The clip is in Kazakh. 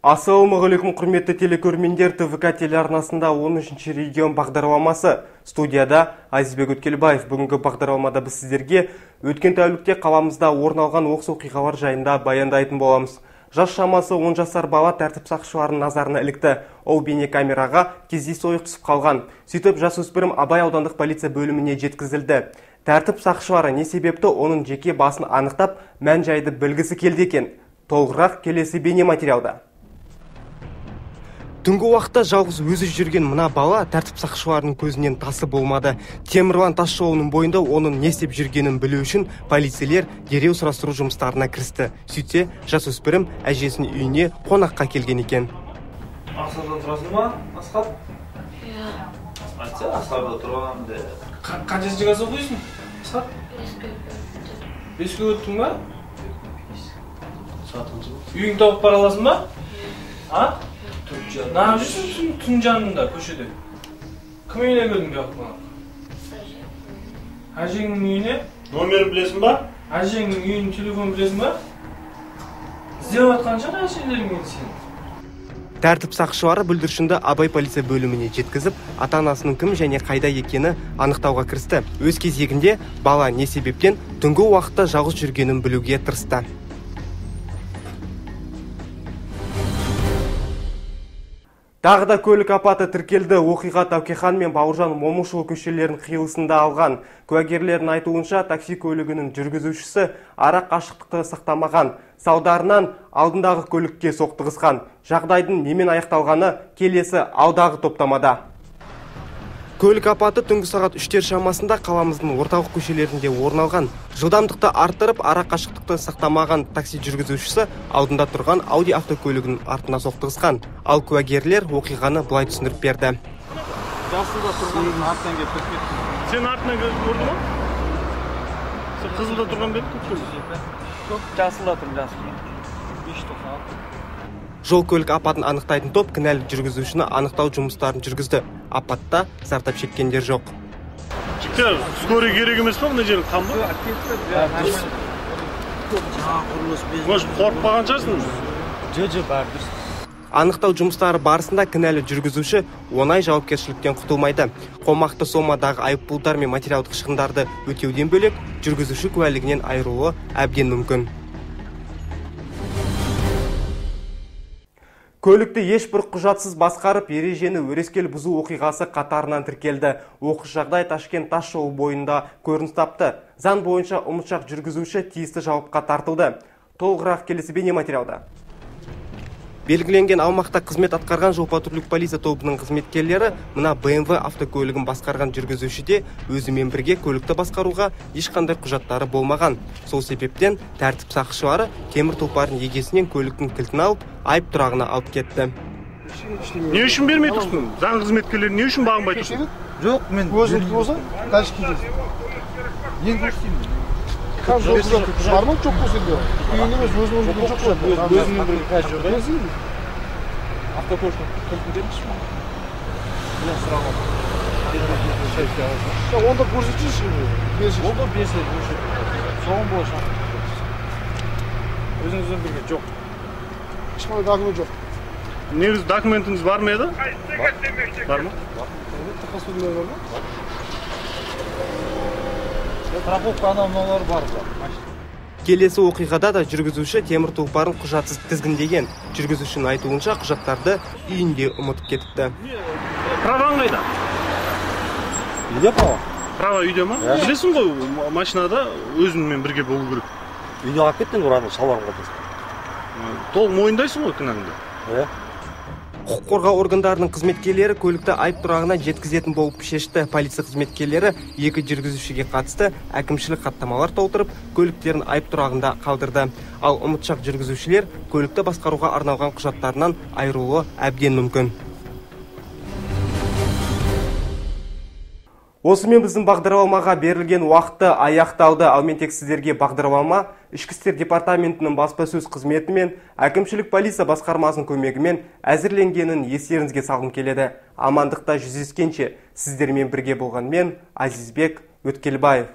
Ассалаумағалейкум, құрметті телекөрермендер, ТВК телеарнасында 13-ші регион бағдарламасы. Студияда Азизбек Өткелбаев. Бүгінгі бағдарламада біз сіздерге өткен тәулікте қаламызда орын алған оқыс оқиғалар жайында баяндайтын боламыз. Жас шамасы 10 жасар бала тәртіп сақшыларының назарына ілікті. Ол бейнекамераға кездейсоқ түсіп қалған. Сөйтіп жасөспірім Абай аудандық полиция бөліміне жеткізілді. Тәртіп сақшылары не себепті оның жеке басын анықтап, мән-жайды білгісі келді екен. Толығырақ келесі бейнематериалда. Түнгі уақытта жалғыз өзі жүрген мына бала тәртіп сақшыларының көзінен тасы болмады. Темірлан тас жолының бойында оның не істеп жүргенін білу үшін полицейлер дереу сұрастыру жұмыстарына кірісті. Сөйтсе, жасөспірім әжесінің үйіне қонаққа келген екен. Ақсарда тұрасың ба, Асхат? Иә. Айтса, Ақсарда тұрамын де. Қаншасыншы класс оқисың, Асхат? 5-ке өттің ба? Үйіңді тауып бара аласың ба? А? Неғып жүрсің түн жанында көшеде? Кім үйіне келдің бұяққа? Әжеңнің үйіне? Номерін білесің ба? Әжеңнің үйінің телефонын білесің ба? Іздеп жатқан шығар әжелерің енді сені. Тәртіп сақшылары бүлдіршінді Абай полиция бөліміне жеткізіп, ата-анасының кім және қайда екені анықтауға кірісті. Өз кезегінде бала не себептен түнгі уақытта жалғыз жүргенін білуге тырысты. Тағы да көлік апаты тіркелді. Оқиға Тәукехан мен Бауыржан Момышұлы көшелерінің қиылысында алған. Куәгерлердің айтуынша, такси көлігінің жүргізушісі ара қашықтықты сақтамаған. Салдарынан алдындағы көлікке соқтығысқан. Жағдайдың немен аяқталғаны келесі алдағы топтамада. Көлік апаты түнгі сағат 3-тер шамасында қаламыздың орталық көшелерінде орын алған. Жылдамдықты арттырып, ара қашықтықты сақтамаған такси жүргізушісі алдында тұрған Audi автокөлігінің артына соқтығысқан. Ал куәгерлер оқиғаны былай түсіндіріп берді. Жасылда тұрған артынан келіп кіріп кетті. Сен артынан келіп көрдің ба? Сен қызылда тұрған ба едің, көк көлік? Жоқ, жасылда тұрмын, жасылда. 596. Жол көлік апатын анықтайтын топ кінәлі жүргізушіні анықтау жұмыстарын жүргізді. Апатта зардап шеккендер жоқ. Жігіттер, скорый керек емес па, мына жерде қан ба? Может, қорықпаған шығарсың? Жоқ, бәрі дұрыс. Анықтау жұмыстары барысында кінәлі жүргізуші оңай жауапкершіліктен құтылмайды. Қомақты сомадағы айыппұлдар мен материалдық шығындарды өтеуден бөлек, жүргізуші куәлігінен айырылуы әбден мүмкін. Көлікті ешбір құжатсыз басқарып, ережені өрескел бұзу оқиғасы қатарынан тіркелді. Оқыс жағдай Ташкент тас жолы бойында көрініс тапты. Заң бойынша ұмытшақ жүргізуші тиісті жауапқа тартылды. Толығырақ келесі бейнематериалда. Белгіленген аумақта қызмет атқарған жол патрульдік полиция тобының қызметкерлері мына BMW автокөлігін басқарған жүргізушіде өзімен бірге көлікті басқаруға ешқандай құжаттары болмаған. Сол себептен тәртіп сақшылары темір тұлпардың егесінен көліктің кілтін алып, айып тұрағына алып кетті. Не үшін бермей тұрсың? Заң қызметкерлері не үшін бағынбай тұрсың? Жоқ, мен өзіңдікі болса, дальше кетесің. Енді көрсетейін. Бар ма, жоқ қой сенде? Үйіңде емес, өзіңнің жоқ қой. Өзіммен бірге қазір жоқ. Автокөліктің кілтін беріңізші маған. Мен сұрағым. Онда көрсетші. Онда берсе, соған болашақ. Өзіңізбен бірге жоқ. Ешқандай документ жоқ. Негізі документіңіз бар ма еді? Бар ма? Бар. Бар ма? Страховка анау мынаулар бар. Келесі оқиғада да жүргізуші темір тұлпарын құжатсыз тізгіндеген. Жүргізушінің айтуынша құжаттарды үйінде ұмытып кетіпті. Праваң қайда? Үйде права. Права үйде ма? Білесің ғой, машинада өзіңмен бірге болу керек. Үйде алып кеттің, ұраны шалбарым қалды. Толық мойындайсың ғой кінәңді? Иә. Құқық қорғау органдарының қызметкерлері көлікті айып тұрағына жеткізетін болып шешті. Полиция қызметкерлері екі жүргізушіге қатысты әкімшілік хаттамалар толтырып, көліктерін айып тұрағында қалдырды. Ал ұмытшақ жүргізушілер көлікті басқаруға арналған құжаттарынан айырылуы әбден мүмкін. Осымен біздің бағдарламаға берілген уақыты аяқталды. Ал мен тек сіздерге бағдарлама Ішкі істер департаментінің баспасөз қызметі мен әкімшілік полиция басқармасының көмегімен әзірленгенін естеріңізге салғым келеді. Амандықта жүздескенше сіздермен бірге болған мен Азизбек Өткелбаев.